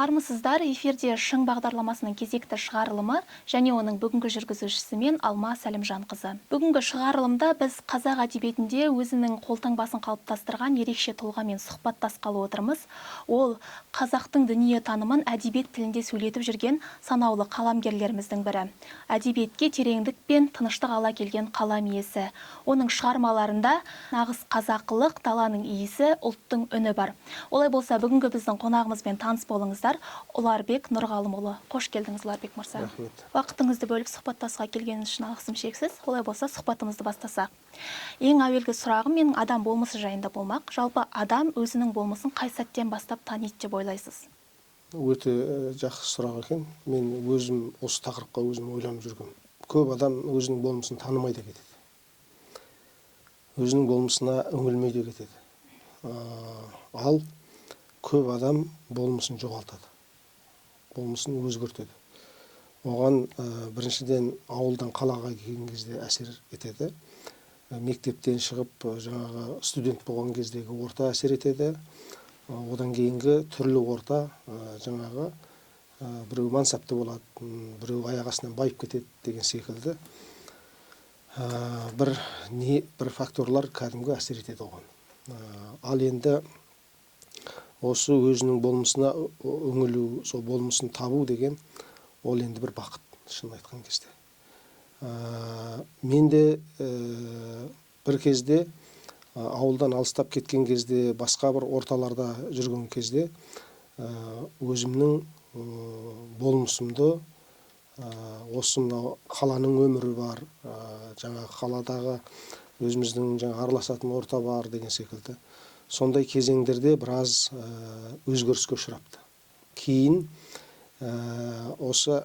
Армысыздар, эфирде Шың бағдарламасының кезекті шығарылымы және оның бүгінгі жүргізушісі мен Алма Сәлімжанқызы. Бүгінгі шығарылымда біз қазақ әдебиетінде өзінің қолтаңбасын қалыптастырған ерекше тұлғамен сұхбаттасқалы отырмыз. Ол қазақтың дүниетанымын әдебиет тілінде сөйлетіп жүрген санаулы қаламгерлеріміздің бірі. Әдебиетке тереңдік пен тыныштық ала келген қалам иесі. Оның шығармаларында нағыз қазақылық, даланың иісі, ұлттың үні бар. Олай болса, бүгінгі біздің қонағымызбен таныс болыңыздар. Ұларбек Нұрғалымұлы. Қош келдіңіз, Ұларбек мырза. Рахмет. Уақытыңызды бөліп сұхбаттасуға келгеніңіз үшін алғысым шексіз. Олай болса, сұхбатымызды бастасақ. Ең әуелгі сұрағым менің адам болмысы жайында болмақ. Жалпы адам өзінің болмысын қай сәттен бастап таниды деп ойлайсыз? Өте жақсы сұрақ екен. Мен өзім осы тақырыпқа өзім ойланып жүргем. Көп адам өзінің болмысын танымай да кетеді. Өзінің болмысына үңілмей де кетеді. Ал көп адам болмысын жоғалтады. Болмысын өзгертеді. Оған біріншіден ауылдан қалаға келген кезде әсер етеді. Мектептен шығып, жаңағы студент болған кездегі орта әсер етеді. Одан кейінгі түрлі орта, жаңағы, біреу мансапты болады, біреу аяқ астынан байып кетеді деген секілді. Бір факторлар кәдімгі әсер етеді оған. Ал енді осы өзінің болмысына үңілу, сол болмысын табу деген ол енді бір бақыт, шынын айтқан кезде. Мен де бір кезде, ауылдан алыстап кеткен кезде, басқа бір орталарда жүрген кезде, өзімнің болмысымды, осы мынау қаланың өмірі бар, жаңағы қаладағы өзіміздің жаңа араласатын орта бар деген секілді. Сондай кезеңдерде біраз өзгеріске ұшырапты. Кейін осы,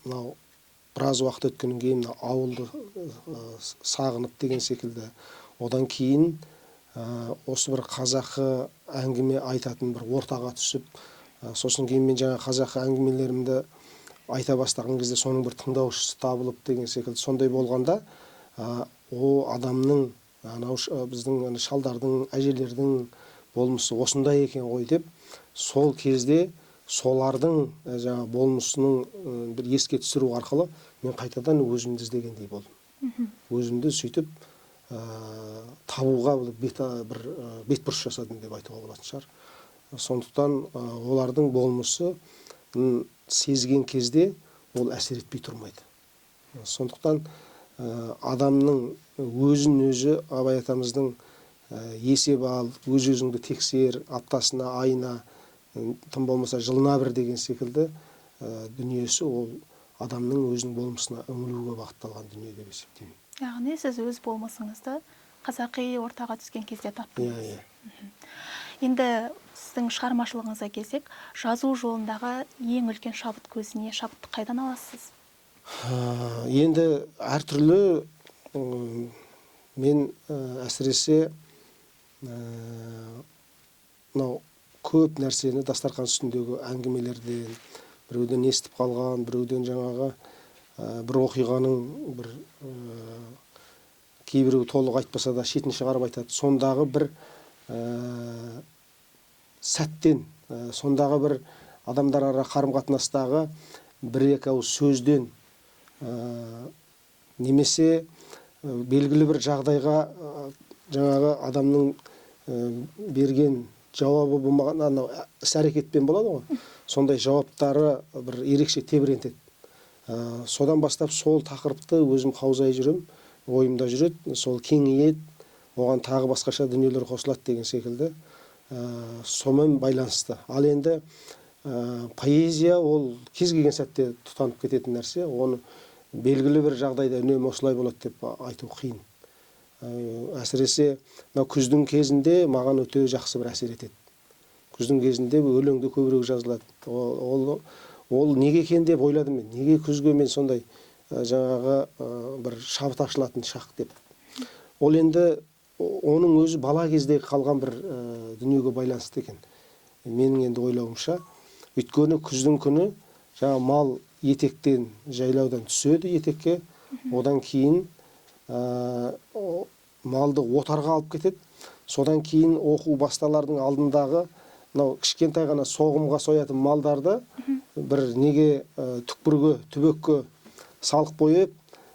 мынау біраз уақыт өткеннен кейін мынау ауылды сағынып деген секілді. Одан кейін осы бір қазақы әңгіме айтатын бір ортаға түсіп, сосын кейін мен жаңа қазақы әңгімелерімді айта бастаған кезде соның бір тыңдаушысы табылып деген секілді. Сондай болғанда, о адамның, анау біздің ана шалдардың, әжелердің болмысы осындай екен ғой деп, сол кезде солардың, жаңа болмысының, бір еске түсіру арқылы мен қайтадан өзімді іздегендей болдым. Өзімді сөйтіп, табуға бір бетбұрыс жасадым деп айтуға болатын шығар. Сондықтан, олардың болмысын сезген кезде ол әсер етпей тұрмайды. Сондықтан, адамның өзін өзі Абай атамыздың, есеп ал, өз өзіңді тексер, аптасына, айына, тым болмаса жылына бір деген секілді, дүниесі ол адамның өзінің болмысына үңілуге бағытталған дүние деп есептеймін. Яғни сіз өз болмысыңызды қазақи ортаға түскен кезде таптыңыз. Иә, иә. Енді сіздің шығармашылығыңызға келсек, жазу жолындағы ең үлкен шабыт көзіне шабытты қайдан аласыз? Енді әртүрлі, мен, әсіресе, мынау көп нәрсені дастархан үстіндегі әңгімелерден, біреуден естіп қалған, біреуден жаңағы, бір оқиғаның бір, кейбіреу толық айтпаса да шетін шығарып айтады. Сондағы бір, сәттен, сондағы бір адамдар ара қарым-қатынастағы бір екі ауыз сөзден, немесе, белгілі бір жағдайға, жаңағы адамның, берген жауабы болмаған, анау іс-әрекетпен болады ғой. Сондай жауаптары бір ерекше тебірентеді. Содан бастап сол тақырыпты өзім қаузай жүрем, ойымда жүреді, сол кеңейеді, оған тағы басқаша дүниелер қосылады деген секілді, сонымен байланысты. Ал енді, поэзия ол кез келген сәтте тұтанып кететін нәрсе, оны белгілі бір жағдайда үнемі осылай болады деп айту қиын. Әсіресе мынау күздің кезінде маған өте жақсы бір әсер етеді. Күздің кезінде өлеңді көбірек жазылады. Ол неге екен деп ойладым мен. Неге күзге мен сондай, жаңағы, бір шабыт ашылатын шақ деп. Ол енді оның өзі бала кездегі қалған бір, дүниеге байланысты екен. Менің енді ойлауымша, өйткені күздің күні жаңа мал етектен, жайлаудан түседі етекке, одан кейін, малды отарға алып кетеді. Содан кейін оқу басталардың алдындағы Мынау кішкентай ғана соғымға соятын малдарды бір неге түкпірге, түбекке салып қойып,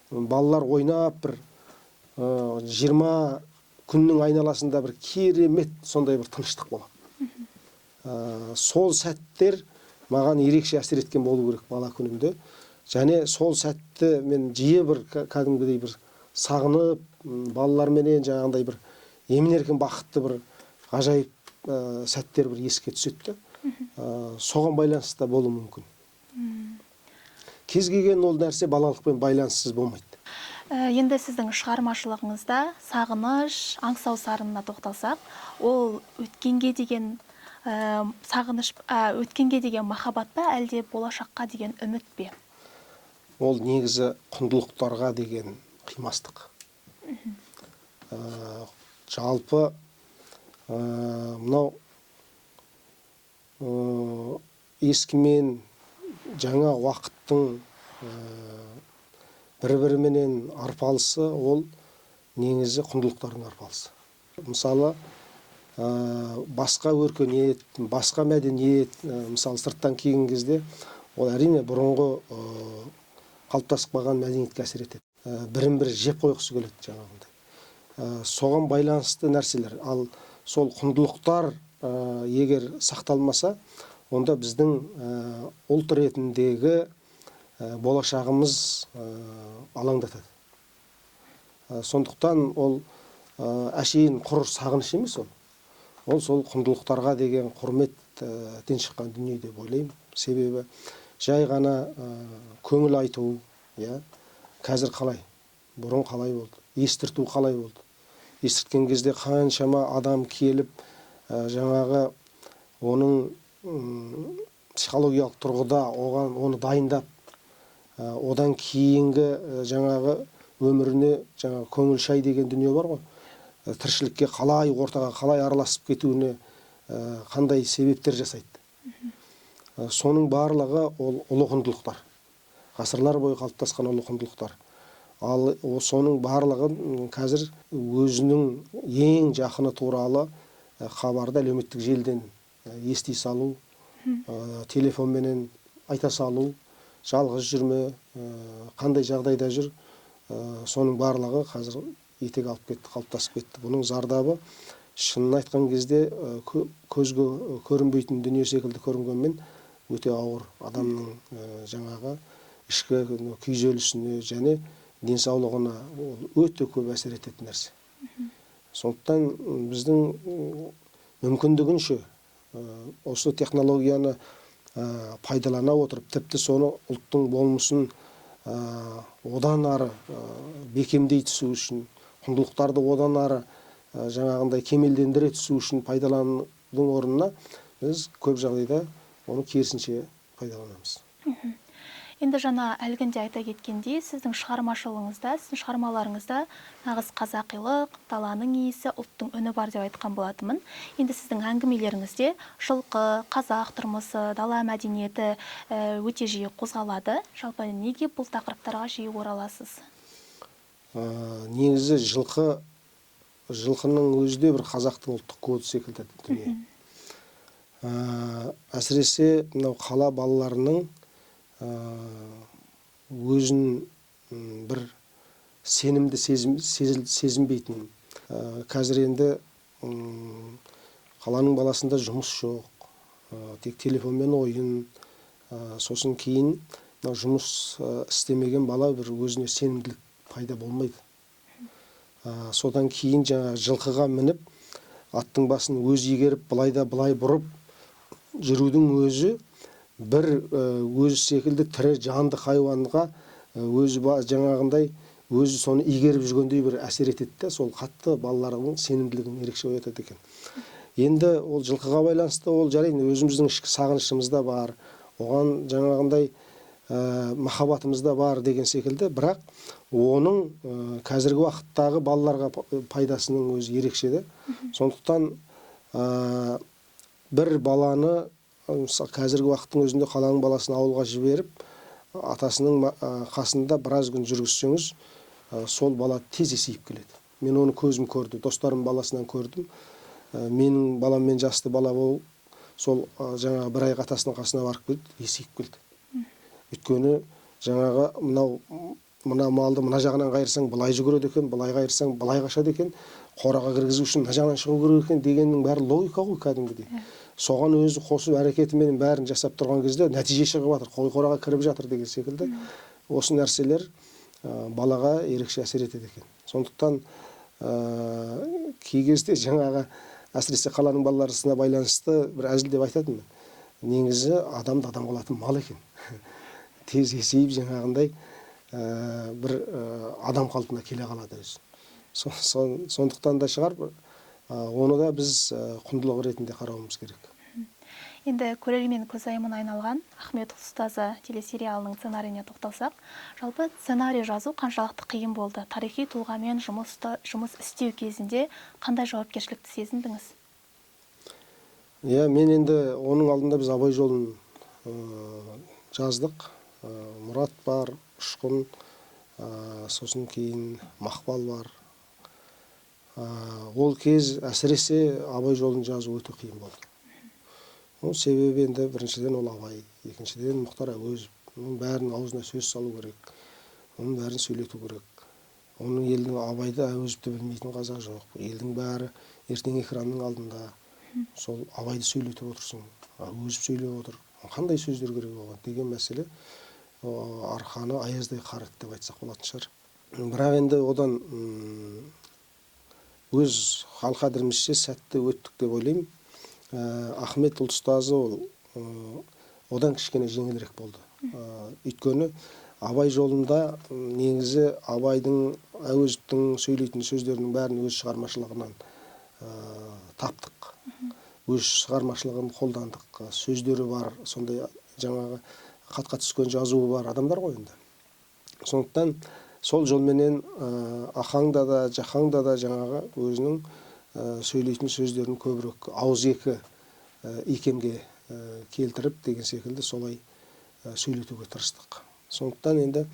балалар ойнап бір 20 күннің айналасында бір керемет сондай бір тыныштық болады. Сол сәттер маған ерекше әсер еткен болу керек бала күнімде. Және сол сәтті мен жиі бір кәдімгідей бір сағынып, балаларменен жаңағындай бір емін-еркін бақытты бір ғажайып сәттер бір еске түседі де. Соған байланысты да болуы мүмкін. Кез келген ол нәрсе балалықпен байланыссыз болмайды. Енді сіздің шығармашылығыңызда сағыныш, аңсау сарынына тоқталсақ, ол өткенге деген сағыныш, өткенге деген махаббат па, әлде болашаққа деген үміт пе? Ол негізі құндылықтарға деген қимастық. Жалпы мынау ескі мен жаңа уақыттың бір-біріменен арпалысы, ол негізі құндылықтардың арпалысы. Мысалы, басқа өркениет, басқа мәдениет, мысалы сырттан келген кезде ол әрине бұрынғы қалыптасып қалған мәдениетке әсер етеді. Бірін-бірі жеп қойғысы келеді жаңағындай. Соған байланысты нәрселер. Ал сол құндылықтар егер сақталмаса, онда біздің ұлт ретіндегі болашағымыз алаңдатады. Сондықтан ол әшейін құр сағыныш емес ол. Ол сол құндылықтарға деген құрметтен шыққан дүние деп ойлаймын. Себебі жай ғана көңіл айту, иә, қазір қалай, бұрын қалай болды, естірту қалай болды. Естірткен кезде қаншама адам келіп, жаңағы оның психологиялық тұрғыда оған оны дайындап, одан кейінгі жаңағы өміріне жаңағы көңіл шай деген дүние бар ғой. Тіршілікке қалай, ортаға қалай араласып кетуіне қандай себептер жасайды. Соның барлығы ол ұлы құндылықтар. Ғасырлар бойы қалыптасқан ұлы құндылықтар. Ал соның барлығын қазір өзінің ең жақыны туралы хабарды әлеуметтік желіден ести салу, телефонменен айта салу, жалғыз жүрме, қандай жағдайда жүр, соның барлығы қазір етек алып кетті, қалыптасып кетті. Бұның зардабы шынын айтқан кезде көзге көрінбейтін дүние секілді көрінгенмен өте ауыр. Адамның жаңағы ішкі күйзелісіне және денсаулығына ол өте көп әсер ететін нәрсе. Сондықтан біздің мүмкіндігінше осы технологияны пайдалана отырып, тіпті соны ұлттың болмысын одан ары бекемдей түсу үшін, құндылықтарды одан ары жаңағындай кемелдендіре түсу үшін пайдаланудың орнына біз көп жағдайда оны керісінше пайдаланамыз. Енді жаңа әлгінде айта кеткендей, сіздің шығармашылығыңызда, сіздің шығармаларыңызда нағыз қазақилық, даланың иісі, ұлттың үні бар деп айтқан болатынмын. Енді сіздің әңгімелеріңізде жылқы, қазақ тұрмысы, дала мәдениеті өте жиі қозғалады. Жалпы неге бұл тақырыптарға жиі ораласыз? Негізі жылқының өзі де бір қазақтың ұлттық коды секілді дүние. Әсіресе мынау қала балаларының өзін бір сенімді сезінбейтін. Қазір енді қаланың баласында жұмыс жоқ, тек телефонмен ойын, сосын кейін мынау жұмыс істемеген бала бір өзіне сенімділік пайда болмайды. Содан кейін жаңа жылқыға мініп, аттың басын өзі игеріп, былай да былай бұрып жүрудің өзі бір өзі секілді тірі жанды хайуанға өзі жаңағындай өзі соны игеріп жүргендей бір әсер етеді де, сол қатты балалардың сенімділігін ерекше оятады екен. Енді ол жылқыға байланысты ол жарайды, өзіміздің ішкі сағынышымыз да бар, оған жаңағындай махаббатымыз да бар деген секілді, бірақ оның қазіргі уақыттағы балаларға пайдасының өзі ерекше де. Сондықтан бір баланы қазіргі уақыттың өзінде қаланың баласын ауылға жіберіп, атасының қасында біраз күн жүргізсеңіз, сол бала тез есейіп келеді. Мен оны көзім көрді, достарым баласынан көрдім. Менің баламмен жасты бала бол, Сол жаңағы бір айға атасының қасына барып келді, есейіп келді. Өйткені жаңағы мына малды мына жағынан қайырсаң былай жүгіреді екен, былай қайырсаң былай қашады екен, қораға кіргізу үшін мына жағынан шығу керек екен дегеннің бәрі логика ғой кәдімгідей. Соған өзі қосып әрекетіменен бәрін жасап тұрған кезде нәтиже шығып жатыр, қой қораға кіріп жатыр деген секілді. Осы нәрселер балаға ерекше әсер етеді екен. Сондықтан кей кезде жаңағы әсіресе қаланың балаларына байланысты бір әзіл деп айтатынмын. Негізі адамды адам қылатын мал екен. Тез есейіп жаңағындай бір адам қалпына келе қалады өзі. Сондықтан да шығар, оны да біз құндылық ретінде қарауымыз керек. Енді көрермен көзайымына айналған Ахмет ұстазы телесериалының сценарийіне тоқталсақ, жалпы сценарий жазу қаншалықты қиын болды? Тарихи тұлғамен жұмыс істеу кезінде қандай жауапкершілікті сезіндіңіз? Иә, мен енді оның алдында біз Абай жолын жаздық. Мұрат бар, Ұшқын, сосын кейін Мақпал бар. Ол кез әсіресе Абай жолын жазу өте қиын болды. Оның себебі енді біріншіден ол Абай, екіншіден Мұхтар Әуезов. Оның бәрінің аузына сөз салу керек, оның бәрін сөйлету керек. Оның елдің Абайды, Әуезовті білмейтін қазақ жоқ. Елдің бәрі ертең экранның алдында сол Абайды сөйлетіп отырсың, Әуезов сөйлеп отыр. Қандай сөздер керек оған деген мәселе, арқаны аяздай қарады деп айтсақ болатын шығар. Бірақ енді одан өз хал-қадірімізше сәтті өттік деп ойлаймын. Ахмет ұлт ұстазы ол одан кішкене жеңілірек болды. Өйткені Абай жолында негізі Абайдың, Әуезовтің сөйлейтін сөздерінің бәрін өз шығармашылығынан таптық. Өз шығармашылығын қолдандық. Сөздері бар, сондай жаңағы хатқа түскен жазуы бар адамдар ғой енді. Сондықтан сол жолменен Ахаңда да, Жахаңда да жаңағы өзінің сөйлейтін сөздерін көбірек ауызекі икемге келтіріп деген секілді солай сөйлетуге тырыстық. Сондықтан енді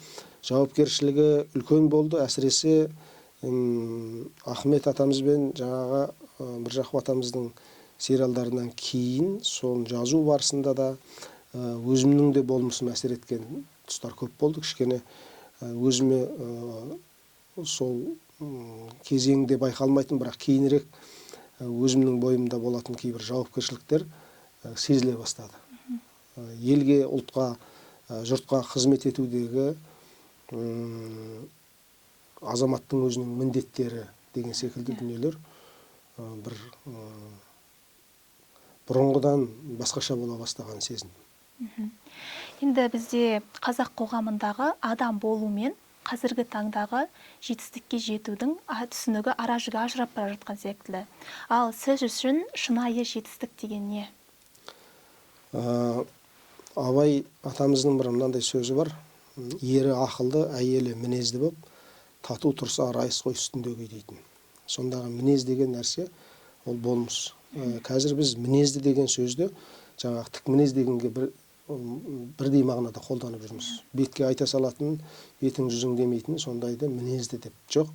жауапкершілігі үлкен болды, әсіресе Ахмет атамыз бен жаңағы Міржақып атамыздың сериалдарынан кейін соны жазу барысында да өзімнің де болмысым әсер еткен тұстар көп болды. Кішкене өзіме сол кезеңде байқалмайтын, бірақ кейінірек өзімнің бойымда болатын кейбір жауапкершіліктер сезіле бастады. Елге, ұлтқа, жұртқа қызмет етудегі азаматтың өзінің міндеттері деген секілді дүниелер бір бұрынғыдан басқаша бола бастағанын сезіндім. Енді бізде қазақ қоғамындағы адам болу мен қазіргі таңдағы жетістікке жетудің түсінігі ара жігі ажырап бара жатқан секілді. Ал сіз үшін шынайы жетістік деген не? Абай атамыздың бір мынандай сөзі бар. Ері ақылды, әйелі мінезді боп, тату тұрса райыс қой үстіндегі дейтін. Сондағы мінез деген нәрсе ол болмыс. Қазір біз мінезді деген сөзді жаңағы тік мінез дегенге бірдей мағынада қолданып жүрміз. Бетке айта салатын, бетің жүзің демейтін сондайды мінезді деп. Жоқ,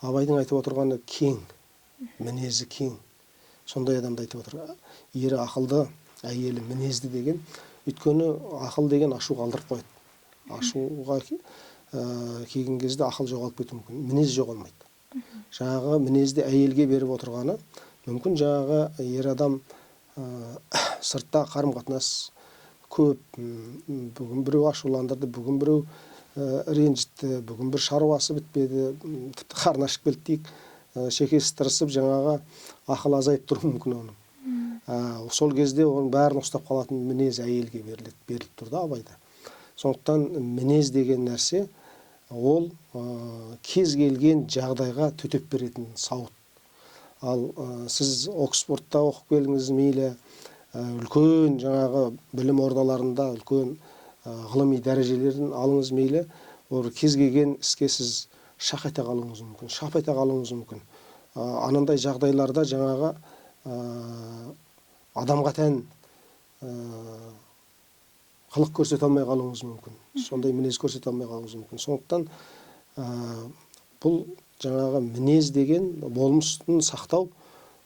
Абайдың айтып отырғаны кең, мінезі кең. Сондай адамды айтып отыр. Ері ақылды, әйелі мінезді деген. Өйткені ақыл деген ашуға алдырып қояды. Ашуға келген кезде ақыл жоғалып кетуі мүмкін, мінез жоғалмайды. Жаңағы мінезді әйелге беріп отырғаны, мүмкін жаңағы ер адам сыртта қарым-қатынас көп, бүгін біреу ашуландырды, бүгін біреу ренжітті, бүгін бір шаруасы бітпеді, тіпті қарны ашып келді дейік, шекесі тырысып жаңағы ақыл азайып тұруы мүмкін оның. Сол кезде оның бәрін ұстап қалатын мінез әйелге беріліп тұр да Абайда. Сондықтан мінез деген нәрсе ол кез келген жағдайға төтеп беретін сауыт. Ал сіз Оксфордта оқып келдіңіз, мейлі, үлкен жаңағы білім ордаларында үлкен ғылыми дәрежелерін алыңыз, мейлі, ол кез келген іске сіз шақ ете қалуыңыз мүмкін, шап ете қалуыңыз мүмкін. Анандай жағдайларда жаңағы адамға тән қылық көрсете алмай қалуыңыз мүмкін, сондай мінез көрсете алмай қалуыңыз мүмкін. Сондықтан бұл жаңағы мінез деген болмысын сақтау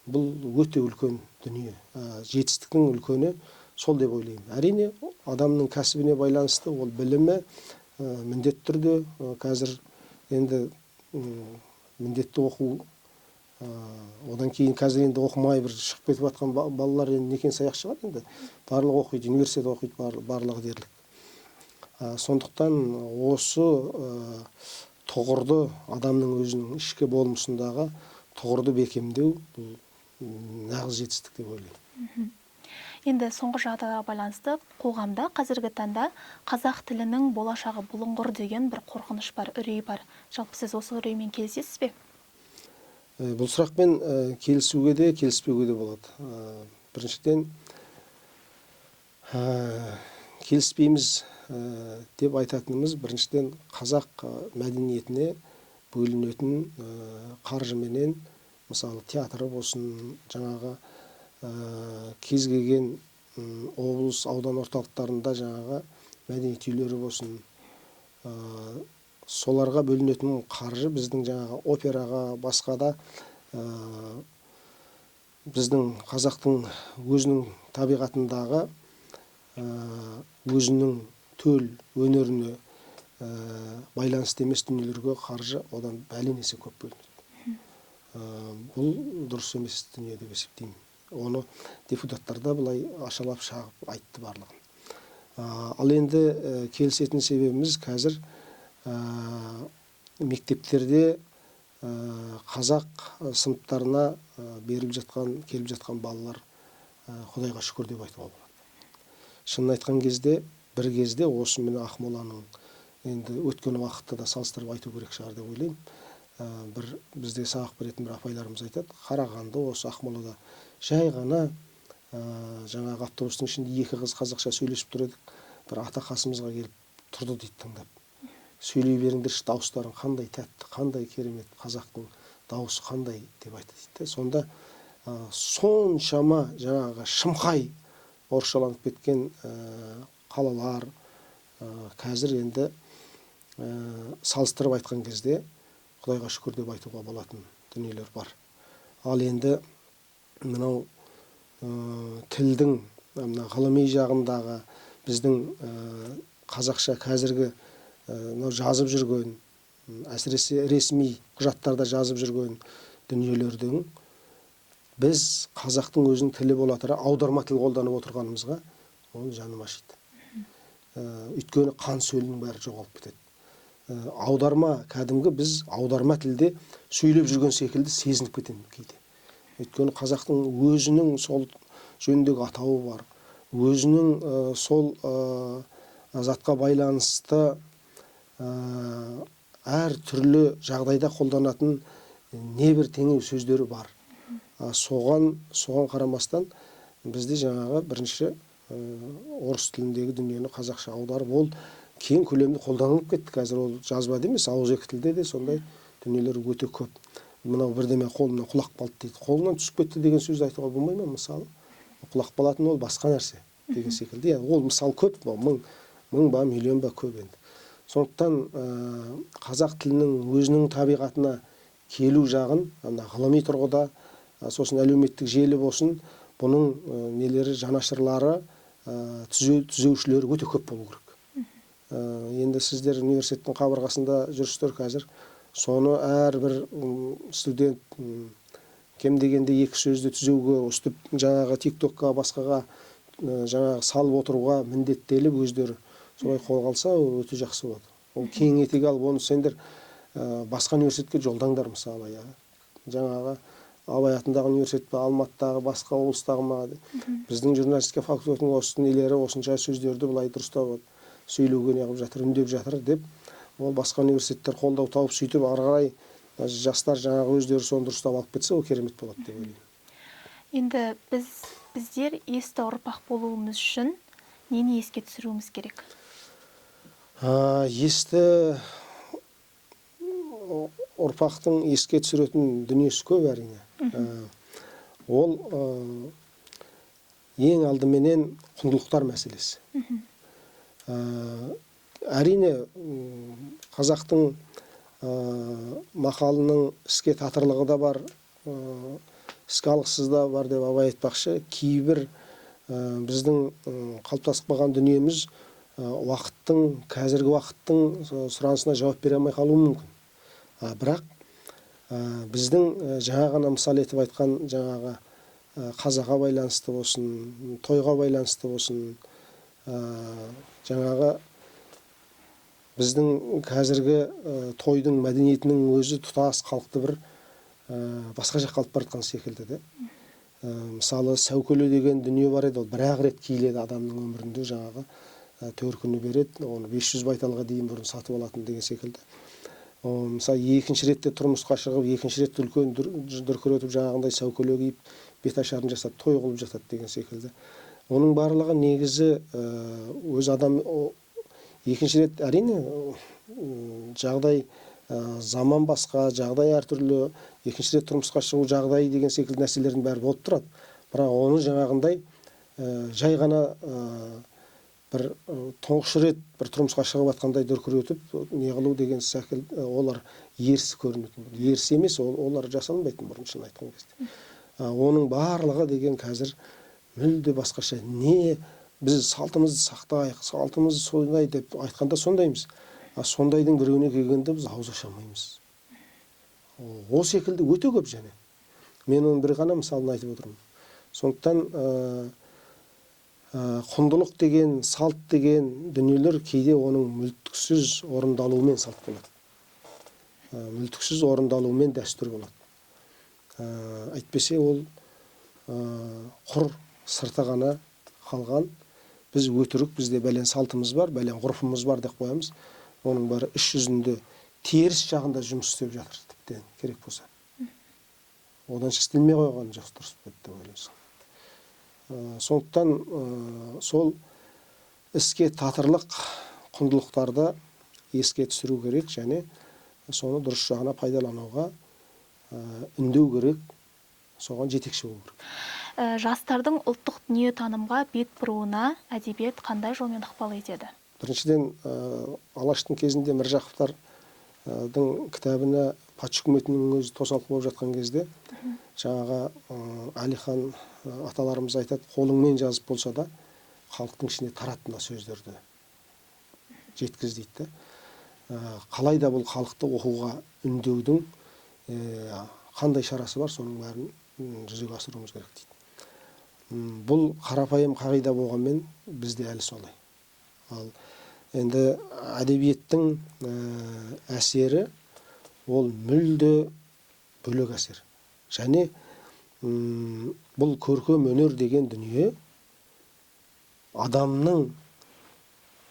Бұл өте үлкен дүние. Жетістіктің үлкені сол деп ойлаймын. Әрине, адамның кәсібіне байланысты ол білімі міндетті түрде қазір енді міндетті оқу, одан кейін қазір енді оқымай бір шығып кетіп жатқан балалар енді некен саяқ шығар енді. Барлығы оқиды, университет оқиды, барлығы дерлік. Сондықтан осы тұғырды, адамның өзінің ішкі болмысындағы тұғырды бекемдеу бұл нағыз жетістік деп ойлаймын. Енді соңғы жағдайға байланысты қоғамда қазіргі таңда қазақ тілінің болашағы бұлыңғыр деген бір қорқыныш бар, үрей бар. Жалпы сіз осы үреймен келісесіз бе? Бұл сұрақпен келісуге де, келіспеуге де болады. Біріншіден, келіспейміз деп айтатынымыз, біріншіден, қазақ мәдениетіне бөлінетін қаржыменен, мысалы, театры болсын, жаңағы кез келген облыс, аудан орталықтарында жаңағы мәдениет үйлері болсын, соларға бөлінетін қаржы біздің жаңағы операға, басқа да біздің қазақтың өзінің табиғатындағы өзінің төл өнеріне байланысты емес дүниелерге қаржы одан бәлен есе көп бөлінеді. Бұл дұрыс емес дүние деп есептеймін. Оны депутаттар да былай ашалап шағып айтты барлығын. Ал енді келісетін себебіміз, қазір мектептерде қазақ сыныптарына беріліп жатқан, келіп жатқан балалар, Құдайға шүкір деп айтуға болады. Шынын айтқан кезде, бір кезде осы міне Ақмоланың енді өткен уақытты да салыстырып айту керек шығар деп ойлаймын. Бір бізде сабақ беретін бір апайларымыз айтады, Қарағанды осы Ақмолада жай ғана жаңағы автобустың ішінде екі қыз қазақша сөйлесіп тұр едік, бір ата қасымызға келіп тұрды дейді тыңдап. Сөйлей беріңдерші, дауыстарың қандай тәтті, қандай керемет, қазақтың дауысы қандай деп айтты дейді. Сонда соншама жаңағы шымқай орысшаланып кеткен қалалар қазір енді салыстырып айтқан кезде Құдайға шүкір деп айтуға болатын дүниелер бар. Ал енді мынау тілдің мына ғылыми жағындағы біздің қазақша қазіргі мынау жазып жүрген, әсіресе ресми құжаттарда жазып жүрген дүниелердің біз қазақтың өзінің тілі бола тұра аударма тіл қолданып отырғанымызға ол жаным ашиды. Өйткені қан сөлінің бәрі жоғалып кетеді. Аударма кәдімгі біз аударма тілде сөйлеп жүрген секілді сезініп кетемін кейде. Өйткені қазақтың өзінің сол жөніндегі атауы бар, өзінің сол затқа байланысты әр түрлі жағдайда қолданатын небір теңеу сөздері бар. Соған қарамастан бізде жаңағы бірінші орыс тіліндегі дүниені қазақша аударып, ол кең көлемде қолданылып кетті. Қазір ол жазба емес, ауызекі тілде де сондай дүниелер өте көп. Мынау бірдеме қолымнан құлақ қалды дейді. Қолынан түсіп кетті деген сөзді айтуға болмай ма, мысалы? Құлақ қалатын ол басқа нәрсе деген секілді. Яғни ол мысал көп, мың ба, миллион ба көп енді. Сондықтан қазақ тілінің өзінің табиғатына келу жағын, ана ғылыми тұрғыда, сосын әлеуметтік желі болсын, бұның нелері, жанашырлары, түзеушілері өте көп болу керек. Енді сіздер университеттің қабырғасында жүрсіздер қазір. Соны әрбір студент кем дегенде екі сөзді түзеуге, өстіп жаңағы TikTokқа, басқаға жаңағы салып отыруға міндеттеліп өздері солай қолға алса, ол өте жақсы болады. Ол кең етек алып, оны сендер басқа университетке жолдаңдар, мысалы, я. Жаңағы Абай атындағы университет пе, Алматыдағы, басқа облыстағы ма, біздің журналистика факультетінің осы нелері осынша сөздерді былай дұрыстап сөйлеуге неғып жатыр, үндеп жатыр деп, ол басқа университеттер қолдау тауып, сөйтіп ары қарай жастар жаңағы өздері соны дұрыстап алып кетсе, ол керемет болады деп ойлаймын. Енді біздер есті ұрпақ болуымыз үшін нені еске түсіруіміз керек? Есті ұрпақтың еске түсіретін дүниесі көп әрине. Ол ең алдыменен құндылықтар мәселесі. Әрине, қазақтың мақалының іске татырлығы да бар, Іске алғысыз да бар деп Абай айтпақшы, кейбір біздің қалыптасып қалған дүниеміз уақыттың, қазіргі уақыттың сұранысына жауап бере алмай қалуы мүмкін. Бірақ біздің жаңа ғана мысал етіп айтқан жаңағы қазаға байланысты болсын, тойға байланысты болсын, жаңағы біздің қазіргі тойдың мәдениетінің өзі тұтас халықты бір басқа жаққа алып бара жатқан секілді де. Мысалы, сәукеле деген дүние бар еді, ол бір-ақ рет киіледі адамның өмірінде, жаңағы төркіні береді, оны 500 байталға дейін бұрын сатып алатын деген секілді. Мысалы, екінші ретте тұрмысқа шығып, екінші ретте үлкен дүркіретіп жаңағындай сәукеле киіп, бет ашарын жасап, той қылып жатады деген секілді. Оның барлығы негізі өз адам, екінші рет әрине жағдай, заман басқа, жағдай әртүрлі, екінші рет тұрмысқа шығу жағдайы деген секілді нәрселердің бәрі болып тұрады. Бірақ оны жаңағындай жай ғана бір тұңғыш рет бір тұрмысқа шығып жатқандай дүркіретіп не қылу деген секілді, олар ерсі көрінетін. Ерсі емес, олар жасалынбайтын бұрын, шын айтқан кезде. Оның барлығы деген қазір мүлде басқаша. Не біз салтымызды сақтайық, салтымыз сондай деп айтқанда сондаймыз. А сондайдың біреуіне келгенде біз ауыз аша алмаймыз. Ол секілді өте көп және. Мен оның бір ғана мысалын айтып отырмын. Сондықтан құндылық деген, салт деген дүниелер кейде оның мүлтіксіз орындалуымен салт болады. Мүлтіксіз орындалуымен дәстүр болады. Әйтпесе ол құр сырты ғана қалған, біз өтірік, бізде бәлен салтымыз бар, бәлен ғұрпымыз бар деп қоямыз. Оның бәрі іс жүзінде теріс жағында жұмыс істеп жатыр, тіптен керек болса. Оданша істелмей қойған жақсы дұрыс болады деп ойлайсың. Сондықтан сол іске татырлық құндылықтарды еске түсіру керек және соны дұрыс жағына пайдалануға үндеу керек, соған жетекші болу керек. Жастардың ұлттық дүниетанымға бет бұруына әдебиет қандай жолмен ықпал етеді? Біріншіден, Алаштың кезінде Міржақыптардың кітабына патша үкіметінің өзі тосалқы болып жатқан кезде, жаңағы Әлихан аталарымыз айтады, қолыңмен жазып болса да халықтың ішіне тарат мына сөздерді, жеткіз дейді де. Қалай да бұл халықты оқуға үндеудің қандай шарасы бар, соның бәрін жүзеге асыруымыз керек дейді. Бұл қарапайым қағида болғанмен бізде әлі солай. Ал енді әдебиеттің әсері ол мүлде бөлек әсер. Және бұл көркем өнер деген дүние адамның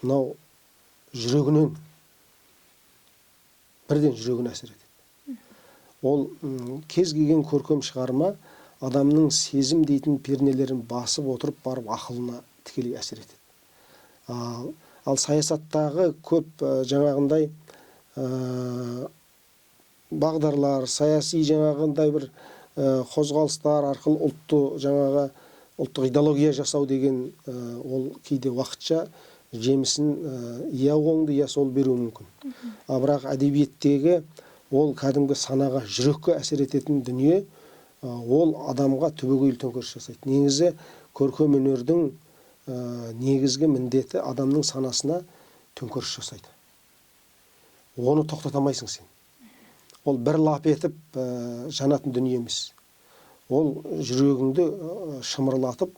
мынау жүрегінен, бірден жүрегіне әсер етеді. Ол кез келген көркем шығарма адамның сезім дейтін пернелерін басып отырып барып ақылына тікелей әсер етеді. Ал саясаттағы көп жаңағындай бағдарлар, саяси жаңағындай бір қозғалыстар арқылы ұлтты жаңағы ұлттық идеология жасау деген ол кейде уақытша жемісін я оңды, я сол беруі мүмкін. А бірақ әдебиеттегі ол кәдімгі санаға, жүрекке әсер ететін дүние, ол адамға түбегейлі төңкеріс жасайды. Негізі көркем өнердің негізгі міндеті адамның санасына төңкеріс жасайды. Оны тоқтата алмайсың сен. Ол бір лап етіп жанатын дүние емес. Ол жүрегіңді шымырлатып,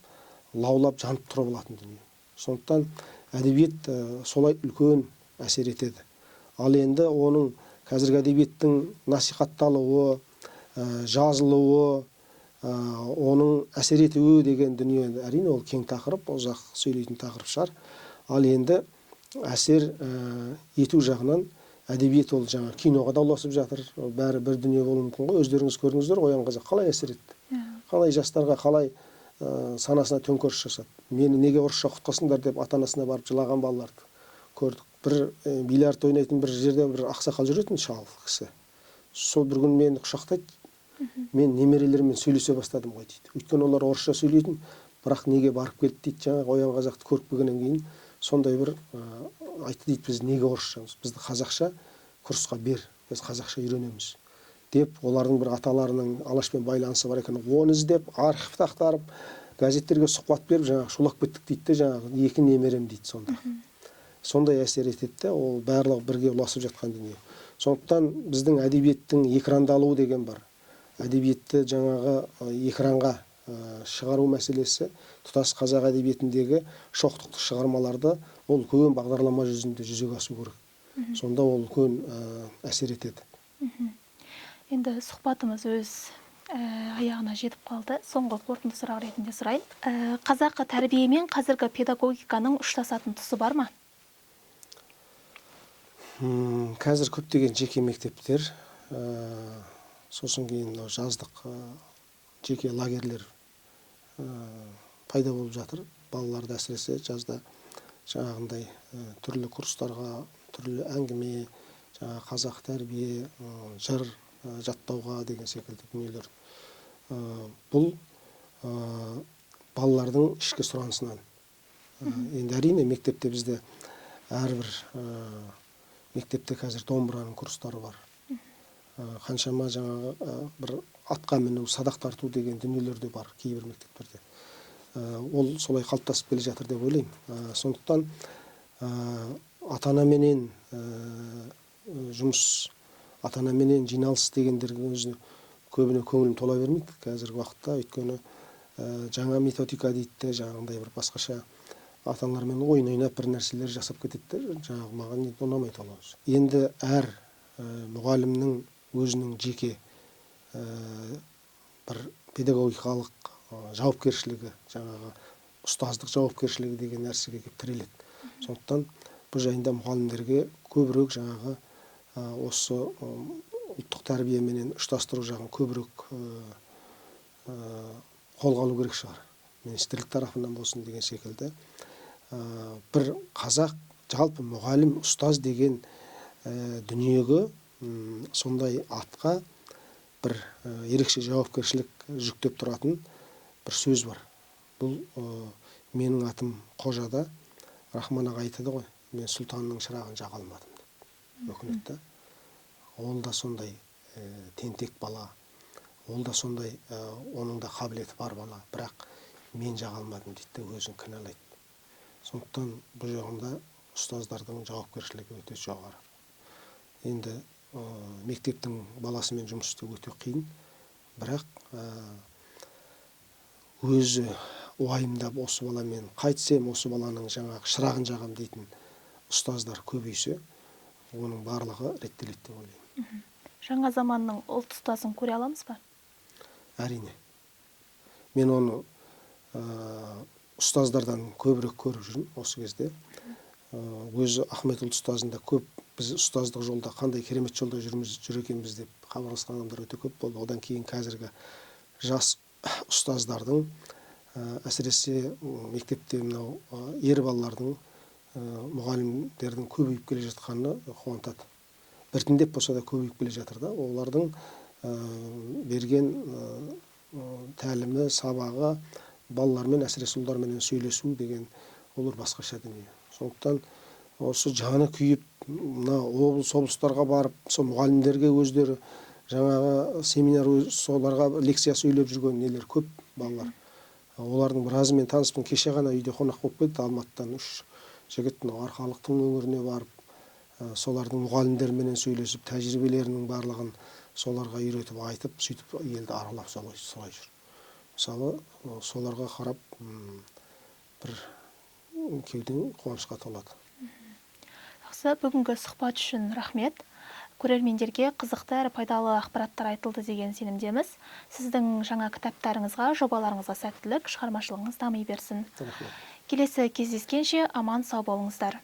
лаулап жанып тұрып алатын дүние. Сондықтан әдебиет солай үлкен әсер етеді. Ал енді оның қазіргі әдебиеттің насихатталуы, жазылуы, оның әсер етуі деген дүние, әрине ол кең тақырып, ұзақ сөйлейтін тақырып шығар. Ал енді әсер ету жағынан әдебиет ол жаңа киноға да ұласып жатыр, бәрі бір дүние болуы мүмкін ғой. Өздеріңіз көрдіңіздер, Оян қазақ қалай әсер етті? Қалай жастарға, қалай санасына төңкеріс жасады? Мені неге орысша оқытқансыңдар деп ата-анасына барып жылаған балаларды көрдік. Бір бильярд ойнайтын бір жерде бір ақсақал жүретін шал кісі. Сол бір күн мені құшақтайды. Мен немерелеріммен сөйлесе бастадым ғой дейді. Өйткені олар орысша сөйлейтін, бірақ неге барып келді дейді, жаңағы Оян қазақты көріп келгеннен кейін сондай бір айтты дейді, біз неге орысшамыз, бізді қазақша курсқа бер, біз қазақша үйренеміз. Деп, олардың бір аталарының Алашпен байланысы бар екен, оны іздеп, архивті ақтарып, газеттерге сұхбат беріп, жаңағы шулап кеттік дейді де, жаңағы екі немерем дейді сонда. Сондай әсер етеді де, ол барлығы бірге ұласып жатқан дүние. Сондықтан біздің әдебиеттің экрандалуы деген бар. Әдебиетті жаңағы экранға шығару мәселесі, тұтас қазақ әдебиетіндегі шоқтықты шығармаларды ол үлкен бағдарлама жүзінде жүзеге асу керек. Сонда ол үлкен әсер етеді. Енді сұхбатымыз өз аяғына жетіп қалды. Соңғы қорытынды сұрақ ретінде сұрайын. Қазақы тәрбие мен қазіргі педагогиканың ұштасатын тұсы бар ма? Қазір көптеген жеке мектептер, сосын кейін мынау жаздық жеке лагерьлер пайда болып жатыр. Балаларды әсіресе жазда жаңағындай түрлі курстарға, түрлі әңгіме, жаңағы қазақ тәрбие, жыр жаттауға деген секілді дүниелер. Бұл балалардың ішкі сұранысынан. Енді әрине мектепте бізде әрбір мектепте қазір домбыраның курстары бар. Қаншама жаңағы бір атқа міну, садақ тарту деген дүниелер де бар кейбір мектептерде. Ол солай қалыптасып келе жатыр деп ойлаймын. Сондықтан ата-анаменен жұмыс, ата-анаменен жиналыс дегендердің өзіне көбіне көңілім тола бермейді қазіргі уақытта, өйткені жаңа методика дейді де, жаңағындай бір басқаша ата-аналармен ойын ойнап бір нәрселер жасап кетеді де, жаңағы маған енді ұнамайды ол өзі. Енді әр мұғалімнің өзінің жеке бір педагогикалық жауапкершілігі, жаңағы ұстаздық жауапкершілігі деген нәрсеге келіп тіреледі. Сондықтан бұл жайында мұғалімдерге көбірек жаңағы осы ұлттық тәрбиеменен ұштастыру жағын көбірек қолға алу керек шығар. Министрлік тарапынан болсын деген секілді. Бір қазақ жалпы мұғалім, ұстаз деген дүниеге, сондай атқа бір ерекше жауапкершілік жүктеп тұратын бір сөз бар. Бұл менің атым Қожада, Рахман аға айтады ғой, мен сұлтанның шырағын жаға алмадым деп. Өкінеді да. Ол да сондай тентек бала, ол да сондай, оның да қабілеті бар бала, бірақ мен жаға алмадым дейді де өзін кінәлайды. Сондықтан бұл жағында ұстаздардың жауапкершілігі өте жоғары. Енді мектептің баласымен жұмыс істеу өте қиын, бірақ өзі уайымдап осы баламен қайтсем, осы баланың жаңағы шырағын жағам дейтін ұстаздар көбейсе, оның барлығы реттеледі деп ойлаймын. Жаңа заманның ұлт ұстазын көре аламыз ба? Әрине. Мен оны ұстаздардан көбірек көріп жүрмін осы кезде. Өзі Ахмет ұлт ұстазында көп біз ұстаздық жолда қандай керемет жолда жүр екенбіз деп хабарласқан адамдар өте көп болды. Одан кейін қазіргі жас ұстаздардың, әсіресе мектепте мынау, ер балалардың, мұғалімдердің көбейіп келе жатқаны қуантады. Біртіндеп болса да көбейіп келе жатыр да. Олардың берген тәлімі, сабағы, балалармен, әсіресе ұлдарменен сөйлесу деген олар басқаша дүние. Сондықтан осы жаны күйіп, мына облыс, облыстарға барып, сол мұғалімдерге өздері жаңағы семинар, соларға лекция сөйлеп жүрген нелер көп балалар. Олардың біразымен таныспын. Кеше ғана үйде қонақ болып кетті Алматыдан 3 жігіт, мынау Арқалықтың өңіріне барып, солардың мұғалімдеріменен сөйлесіп, тәжірибелерінің барлығын соларға үйретіп айтып, сөйтіп елді аралап солай жүр. Мысалы, соларға қарап, бір кеудең қуанышқа толады. Жақсы, бүгінгі сұхбат үшін рахмет. Көрермендерге қызықты әрі пайдалы ақпараттар айтылды деген сенімдеміз. Сіздің жаңа кітаптарыңызға, жобаларыңызға сәттілік, шығармашылығыңыз дами берсін. Рахмет. Келесі кездескенше аман сау болыңыздар.